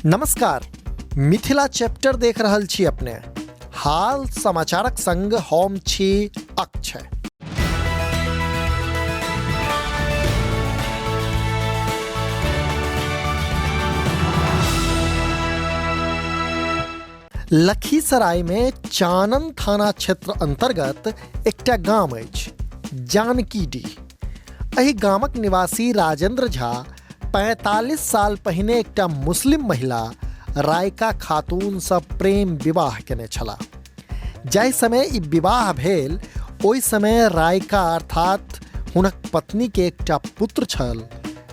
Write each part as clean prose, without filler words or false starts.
नमस्कार, मिथिला चैप्टर देख रहल छी अपने। हाल समाचारक संग हम छी अक्षय। लखीसराय में चानन थाना क्षेत्र अंतर्गत एकटा गाम अछि, जानकीडीह। एहि गामक निवासी राजेंद्र झा 45 साल पहिने एकटा मुस्लिम महिला रायका खातून सँ प्रेम विवाह केने छलाह। जाहि समय ई विवाह भेल ओहि समय रायका अर्थात हुनक पत्नी के एकटा पुत्र छल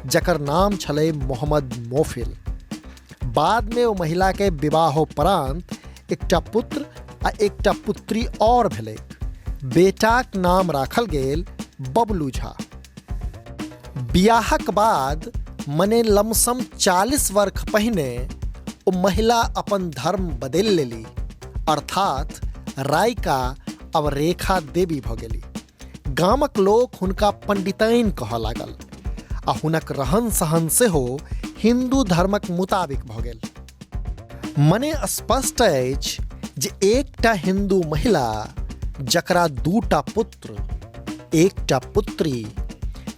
जकर नाम छलै मोहम्मद मोफिल। बाद में ओ महिला के विवाहोपरांत एकटा पुत्र आ एकटा पुत्री और भेलैक। बेटाक नाम राखल गेल बबलू झा। बियाहक बाद मने लमसम 40 वर्ष पहिने ओ महिला अपन धर्म बदलि लेली, अर्थात रायका अब रेखा देवी भ गेली। गामक लोक हुनका पंडिताइन कहऽ लागल आ हुनक रहन सहन सेहो हिंदू धर्मक मुताबिक भऽ गेल। मने स्पष्ट अछि जे एकटा हिंदू महिला जकरा दूटा पुत्र, एकटा पुत्री,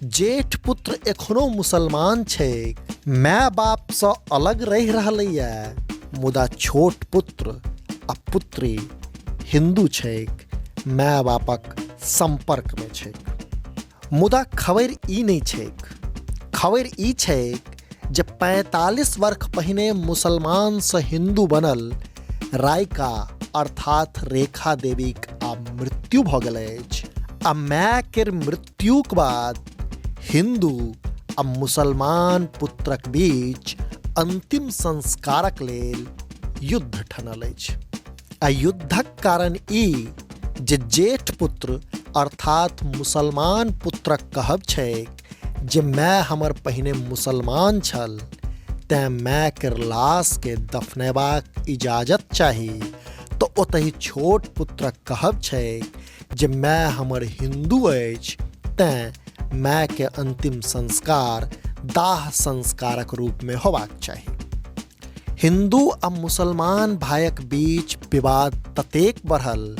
जेठ पुत्र एखनो मुसलमान छैक, माय बापसँ अलग रहि रहलैए, मुदा छोट पुत्र आ पुत्री हिंदू छैक, माय बापक सम्पर्कमे छैक। मुदा खबरि ई नहि छैक, खबरि ई छैक जे 45 वर्ष पहिने मुसलमानसँ हिंदू बनल रायका अर्थात रेखा देवीक आब मृत्यु भऽ गेल अछि आ माय केर मृत्युक बाद हिंदू आ मुसलमान पुत्रक बीच अंतिम संस्कारक लेल युद्ध ठनल अछि। आ युद्धक कारण ई जे जेठ पुत्र अर्थात मुसलमान पुत्रक कहब छैक जे माय हमर पहिने मुसलमान छल, तेँ माय केर लाशके दफनेबाक इजाजत चाही, तऽ ओतहि छोट पुत्रक कहब छैक जे माय हमर हिंदू अछि, तेँ मायके अंतिम संस्कार दाह संस्कारक रूपमे होबाक चाही। हिंदू आ मुसलमान भायक बीच विवाद ततेक बढ़ल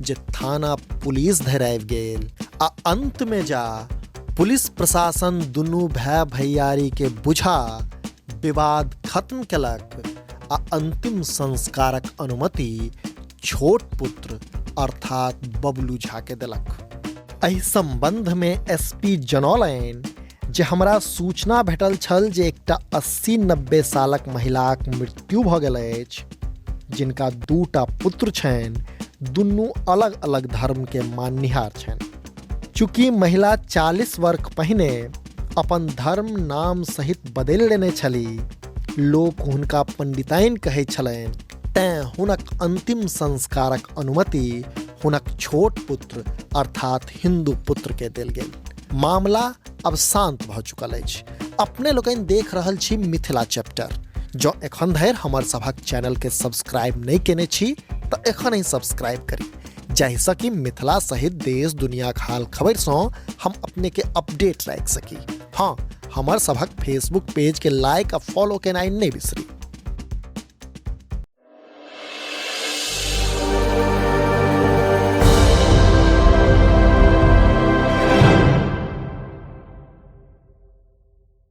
जे थाना पुलिस धरि आबि गेल आ अंत में जा पुलिस प्रशासन दुनू भाय भैयारी के बुझा विवाद खत्म केलक आ अंतिम संस्कारक अनुमति छोट पुत्र अर्थात बबलू झा के देलक। एहि संबंध में एसपी जनौलनि जे हमरा सूचना भेटल छल जे एकटा 80-90 सालक महिलाक मृत्यु भऽ गेल अछि जिनका दूटा पुत्र छनि, दुनू अलग अलग धर्म के माननिहार छनि। चूँकि महिला 40 वर्ष पहिने अपन धर्म नाम सहित बदलि लेने छली, लोक हुनका पंडिताइन कहै छलनि, तेँ हुनक अंतिम संस्कारक अनुमति हुनक छोट पुत्र अर्थात हिंदू पुत्र के देल गेल। मामला अब शांत भऽ चुकल अछि। अपने लोकनि देख रहल छी मिथिला चैप्टर। जँ एखन धरि हमर सभक चैनल के सब्सक्राइब नहि केने छी तऽ एखन ही सब्सक्राइब करी, जाहिसँ कि मिथिला सहित देश दुनियाक हाल खबरिसँ हम अपने के अपडेट राखि सकी। हाँ, हमर सभक फेसबुक पेज के लाइक आ फॉलो केनाइ नहि बिसरी।